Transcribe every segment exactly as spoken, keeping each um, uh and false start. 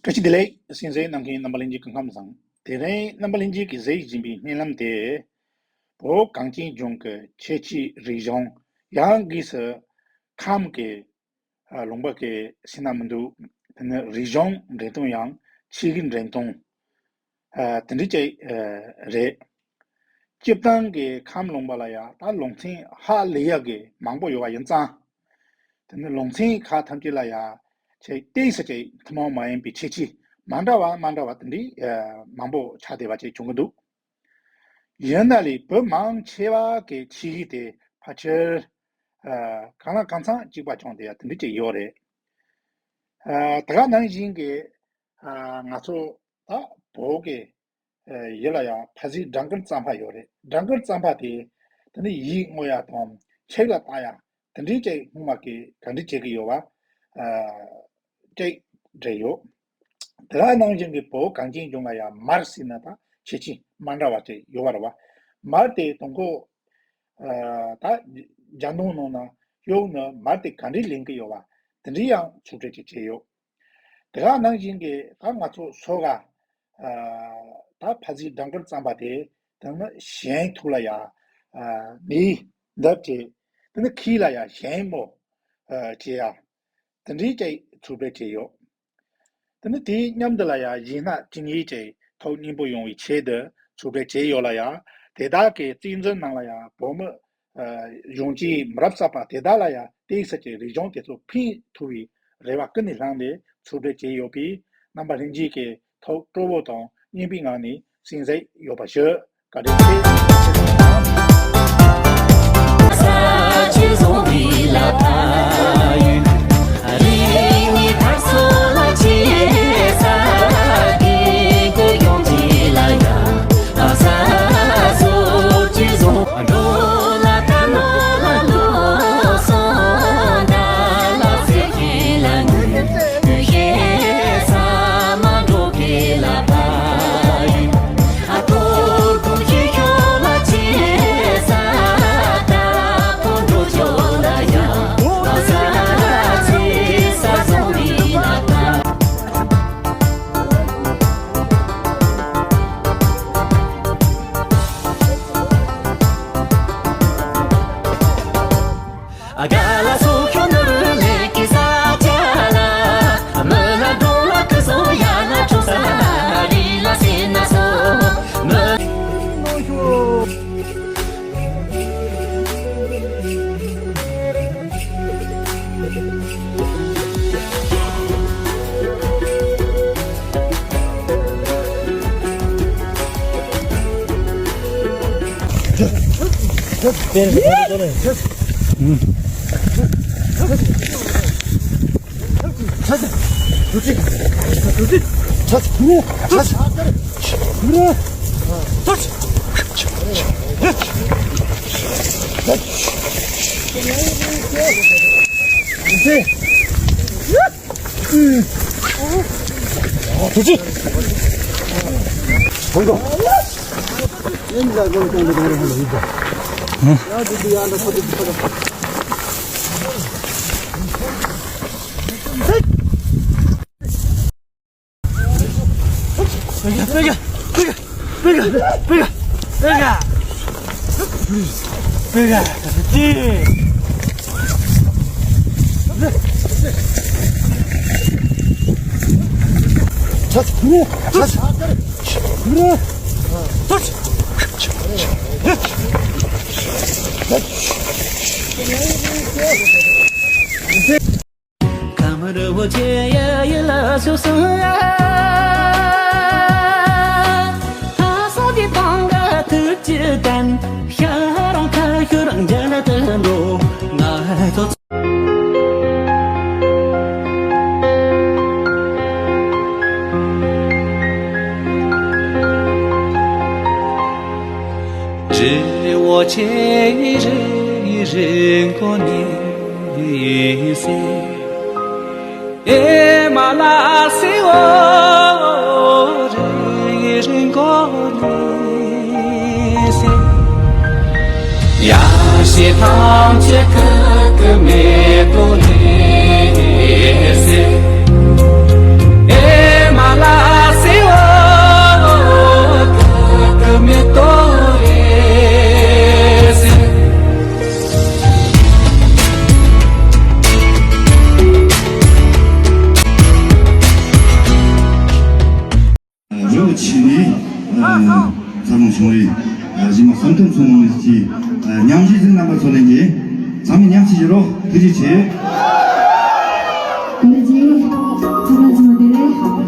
བཀྲ་ཤིས་བདེ་ལེགས། གསན་གཟིགས་གནང་མཁན་རྣམ་པ་ལྷན་རྒྱས་སྐུ་ཁམས་བཟང་། དེ་རིང་རྣམ་པ་ལྷན་རྒྱས་ཀྱིས་གཟིགས་བཞིན་པའི་བརྙན་ལམ་དེ། བོད་གངས་ཅན་ལྗོངས་ཀྱི་ཁྱད་ཆོས་རིག་གཞུང་། ཡང་སྒོས་སུ་ཁམས་ཀྱི་ཨ་ལུང་པ་གི་ཟེར་ན་མི་འདུག་དེ་ནི་རིག་གཞུང་འགྲེམས་སྟོན་ཡང་ཆོས་བརྒྱུད་འགྲེམས་སྟོན། ཨ་དེ་འདྲ་ཅིག་ཨ་རེད། སྤྱིར་བཏང་གི་ཁམས་ལུང་པ་ལ་ཡང་ད་ལུང་ཚན་ཧ་ལས་ཡག་གི་མང་པོ་ཡོད་པ་ཡིན་ཙང་། དེ་ནི་ལུང་ཚན་ཁག་ཐམས་ཅད་ལ་ཡང་ཆེས་ཏོག་ཙམ་ཅིག་ཐུན་མོང་མ་ཡིན་པའི་ཁྱད་ཆོས་མ་འདྲ་བ་མ་འདྲ་བ་དེ་འདྲའི་ཨ་མང་པོ་ཆགས་བསྡད་པ་ཅིག་བྱུང་གི་འདུག་ཡིན་ན་ལས་བོད་མང་ཆེ་བ་གི་ཆོས་བརྒྱུད་དེ་ཕལ་ཆེར་ཨ་གང་ལ་གང་འཚམ་གཅིག་པ་བྱུང་བསྡད་ཡ་དེ་འདྲ་ཅིག་ཡོད་རེད། ཨ་ད་ག་ནང་བཞིན་གྱི་ཨ་ང་ཚོ་ད་བོད་ཀྱི་ཨ་ཡུལ་ལ་ཡང་ཕ་གཟིགས་སྦྲང་དཀར་རྩམ་པ་ཡོད་རེད། སྦྲང་དཀར་རྩམ་པ་དེ་དེ་ནི་ཡིད་མངོན་ཡ་དང་ཆོས་ལ་བལྟ་ཡ་དེ་འདྲའི་ཅིག་སྔོན་མ་གི་ག་འདྲ་བྱེད་ཀྱི་ཡོད་པ་ཨ་ཅིག་རེད་ཡོད། དེ་ག་ནང་བཞིན་གྱི་བོད་གངས་ཅན་ལྗོངས་ལ་ཡང་མར་ཟེར་ན་ད་ཁྱད་ཆོས་མ་འདྲ་བ་ཅིག་ཡོད་པ་རེད་བ། མར་དེ་དང་པོ་ཨ་ད་རྒྱ་ནང་ནང་ན་གཡུག་ན་མར་དེ་ག་འདྲས་ལེན་གྱི་ཡོད་པ་དེ་འདྲས་ཡང་ཚུར་བྲིས་ཅིག་བྱས་ཡོད། དེ་ག་ནང་བཞིན་གྱི་ད་ང་ཚོ་སོ་ག་ཨ་ད་ཕ་གཟིགས་སྦྲང་དཀར་རྩམ་པ་དེ་དེ་ནི་གཞན་ཐུགས་ལ་ཡ་ཨ་མིའི་འདབ་བྱས། དེ་ནི་ཁྱི་ལ་ཡ་གཞན་མོ་ཨ་བྱས་ཡ་དེ་འདྲའི་ཅིག་ཚུར་བྲིས་བྱས་ཡོད། དེ་ནི་དེའི་མཉམ་དུ་ལ་ཡ་གཞས་སྣ་ཅི་ཉིད་ཅིག་ཐོག་སྙན་པོ་ཡོང་བའི་ཆེད་དུ་ཚུར་བྲིས་བྱས་ཡོད་ལ་ཡ། དེ་དག་གི་རྩིས་འཛིན་ནང་ལ་ཡ་བོད་མི་ཨ་གཞོན་སྐྱེས་མི་རབས་གསར་པ་དེ་དག་ལ་ཡ་ཏོག་ཙམ་གྱི་རིག་གཞུང་དེ་ཚོ་ཕན་ཐོགས་པའི་རེ་བ་ཀུན་ནས་བསླངས་ཏེ་ཚུར་བྲིས་བྱས་ཡོད་པས། རྣམ་པ་ལྷན་རྒྱས་ཀྱིས་ཐུགས་སྤྲོ་བོ་དང་སྙན་པའི་ངང་ནས་གསན་གཟིགས་ཡོད་པ་ཞུ། བཀའ་དྲིན་ཆེ། མོ་རི་གཞི་མ་བསམ་གཏན་ཚོ་མང་མི་གི་མཉམ་ཞུགས་ཟིན་རྣམ་པ་ཚོ་ལེན་གྱི་ཚང་མས་མཉམ་ཞུགས་བྱེད་རོགས། ཐུགས་རྗེ་ཆེ། ཀོ་ལེ་ཇི་ཚོགས་པ་ཆེན་མོ་བདེ་ལེགས།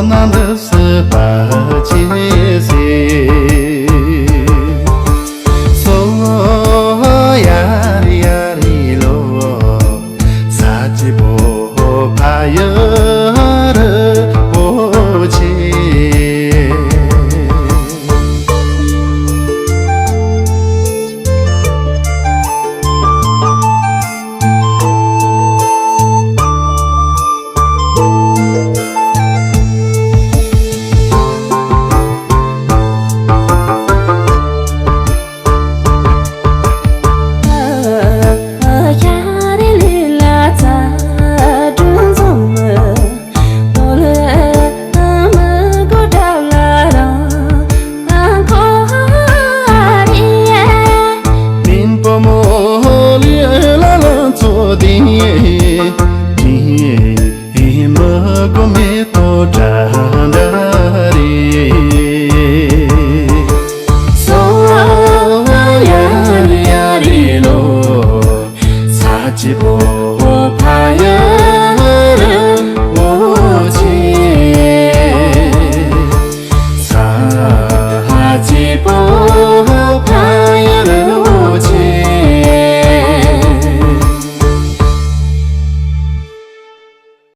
ནང་དུ་སྲིད་པ་ཆེ་སྲིད། སོ་ཡ་རི་ཡ་རི་ལོ། ས་ཅི་བོ་ཕ་ཡ་རི་བོ་ཆེ།